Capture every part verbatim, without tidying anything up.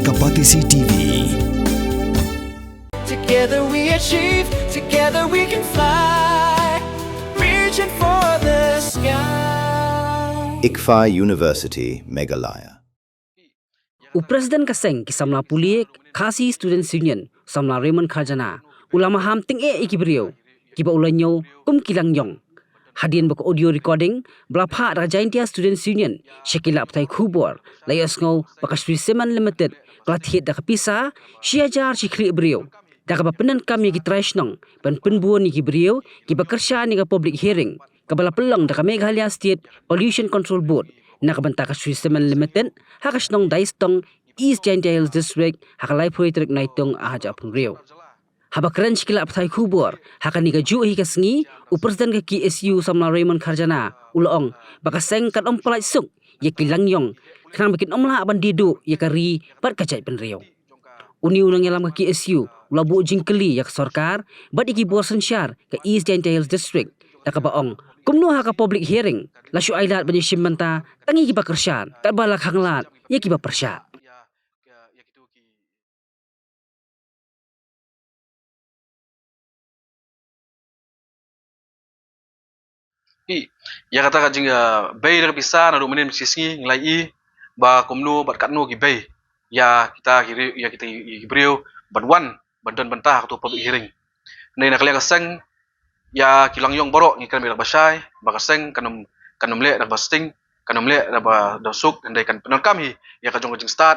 Kapatisi T V. Together we achieve, together we can fly. Reaching for the sky. ICFAI University, Meghalaya. U President ka seng ki samla pulit Khasi Students Union, samla Raymond Kharjana, u la maham tyngeh ïa ki briew kiba u la ñiew kum ki lang ïong. Hadien ba ka audio recording ba la phah da ka Jaintia Students Union sha ki lad pathai khubor, la ïohsngew ba ka Shree Cement Limited ka la thied da ka pisa shi hajar shi khlieh briew, da kaba pyndonkam ïa ki trai shnong ban pynbun ïa ki briew kiba kyrshan ïa ka public hearing kaba la pynlong da ka Meghalaya State Pollution Control Board na ka bynta ka Shree Cement Limited ha ka shnong Daistong, East Jaintia Hills District, ha ka laiphew tarik Naitung arhajar arphew hynriew. Haba kren sha ki lad pathai khubor ha kane kajuh hi ka sngi, u President ka K S U, samla Raymond Kharjana, u la ong ba ka seng kan ym pyllait suk ïa ki lang ïong khnang ba kin ym lah ban die duh ïa ka ri bad ka jaitbynriew. Une u nongïalam ka K S U u la buh jingkylli ïa ka sorkar bad ïa ki bor synshar ka East Jaintia Hills District, da kaba ong kumno ha ka public hearing la shu ailad ban ïashim bynta tang ïa kiba kyrshan, katba la khanglad ïa kiba pyrshah. Ïa kata ka jingbei da ka pisa naduh mynnin shisngi, ngi la ïohi ba kumno bad katno ki bei ïa kita ki briew ban wan ban don bynta ha kato public hearing. Hynrei na ka liang ka seng, ïa ki lang ïong baroh ngi kren beit da kaba shai ba ka seng kan ym, kan ym leh da kaba sting, kan ym leh da kaba suk, hynrei kan pyndonkam hi ïa ka jong ka jingstad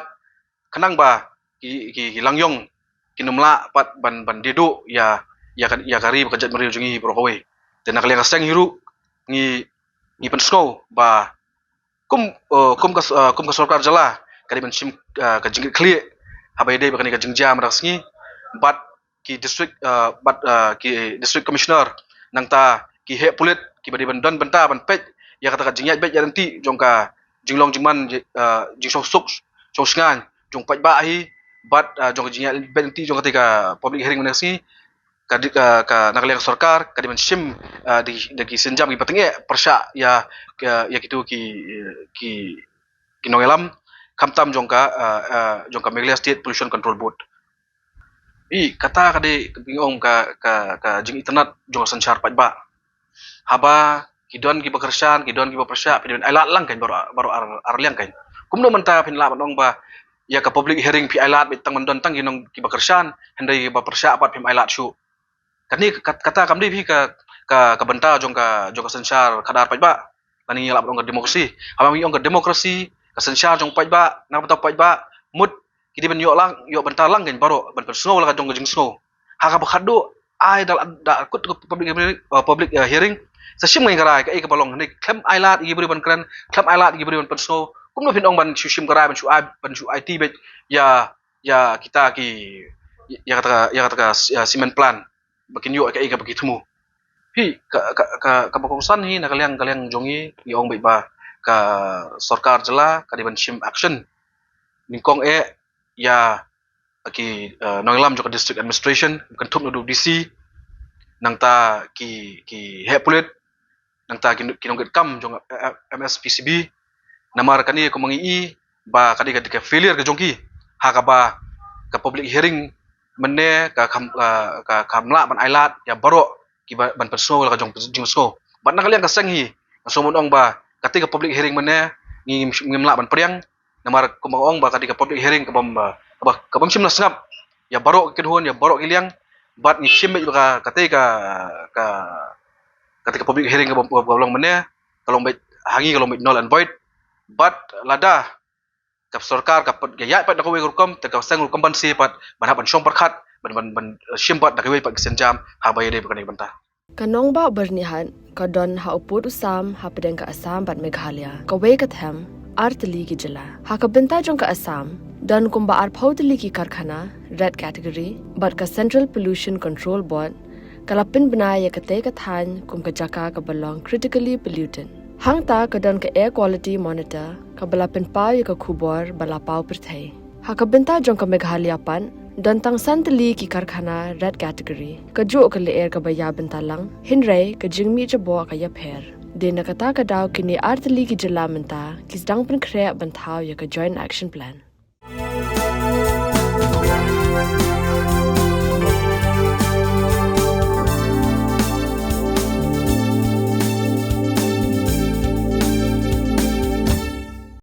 khnang ba ki, ki, ki lang ïong kin ym lah pat ban, ban die duh ïa, ïa ka, ïa ka ri bad ka jaitbynriew jong ngi baroh kawei. Te na ka liang ka seng hi ruh ngi, ngi pynsngew ba kum, kum ka, kum ka sorkar jylla ka dei ban shim ka jingkitkhlieh haba ïadei bad kane ka jingjia mynta ka sngi bad ki district, bad ki district commissioner, nangta ki heh pulit kiba dei ban don bynta ban peit ïa kata ka jingïaid beit ïaid ryntih jong ka jinglong jingman, jingshongsuk shongshngaiñ jong paidbah hi bad jong ka jingïaid beit ryntih jong kata ka public hearing mynta ka sngi. Ka, ka, ka na ka liang ka sorkar ka dei ban shim da ki sienjam kiba tyngeh pyrshah ïa, ïa kito ki, ki, ki nongïalam, khamtam jong ka, jong ka Meghalaya State Pollution Control Board. Ïa kata ka dei, ngi ong, ka, ka, ka jingitynnad jong ka synshar paidbah. Haba ki don kiba kyrshan, ki don kiba pyrshah, phi dei ban ailad lang kein baroh, baroh ar, ar liang kein. Kumno mynta phin lah ban ong ba ïa ka public hearing phi ailad beit tang ban don tang ki nong kiba kyrshan, hynrei kiba pyrshah pat phim ailad shuh. Kane ka, kata kam dei phi ka, ka, ka bynta jong ka, jong ka synshar khadar paidbah. Lane ngi lah ban ong ka demokrasi. Haba ngi ong ka demokrasi, ka synshar jong paidbah, na ka bynta paidbah, mut ki dei ban ïoh lang, ïoh bynta lang kein baroh ban pynsngew la ka jong ka jingsngew. Ha kaba khatduh ai da, da kut ka public hearing, public hearing, sa shim ngi ka rai kaei kaba long, hynrei khlem ailad ïa ki briew ban kren, khlem ailad ïa ki briew ban pynsngew. Kumno phin ong ban shu shim ka rai ban shu ai, ban shu aiti beit ïa, ïa kita ki, ïa kata ka, ïa kata ka cement plant ba kin ïoh kaei kaba ki thmu. Hi ka, ka, ka, kaba kongsan hi na ka liang, ka liang jong ngi, ngi ong beit ba ka sorkar jylla ka dei ban shim action nyngkong eh ïa ki nongïalam jong ka district administration, kynthup naduh D C, nangta ki, ki heh pulit, nangta ki, ki nongkitkam jong M S P C B. Namar kane kumba ngi i ba ka dei ka, ka failure ka jong ki ha kaba ka public hearing mynne ka kham, ka, ka kham lah ban ailad ïa baroh kiba ban pynsngew la ka jong ka jingsngew. Bad na ka liang ka seng hi nga sngewbha ban ong ba kata ka public hearing mynne ngi, ngim lah ban pdiang. Namar kumba nga ong ba ka dei ka public hearing kaba, kaba, kaba ngim shym la sngap ïa baroh ki kynhun, ïa baroh ki liang. Bad ngi shim beit ba ka, kata ka, ka, kata ka public hearing kaba, kaba long mynne ka long beit ha ngi ka long beit null and void. Bad lada ka sorkar ka pat ka ïaid pat da kawei ka rukom, te ka seng ruh kam banse pat ban hap ban shong pyrkhat ban, ban, ban shim pat da kawei pat ki sienjam haba ïadei bad kane ka bynta. Ka nongbah Byrnihat ka don ha u pud u sam hapdeng ka Assam bad Meghalaya, kawei ka them ar tylli ki jylla. Ha ka bynta jong ka Assam don kumba arphew tylli ki karkhana red category bad ka Central Pollution Control Board ka la pynbna ïa katei ka thaiñ kum ka jaka kaba long critically polluted. Hangta ka don ka Air Quality Monitor kaba la pynpaw ïa ka khubor ba la paw pyrthei. Ha ka bynta jong ka Meghalaya pat don tang san tylli ki karkhana red category. Kajuh ka lyer kaba ïa bynta lang, hynrei ka jingmih jaboh ka ïapher. Dei na kata ka daw kine ar tylli ki jylla mynta ki sdang pynkhreh ban thaw ïa ka Joint Action Plan.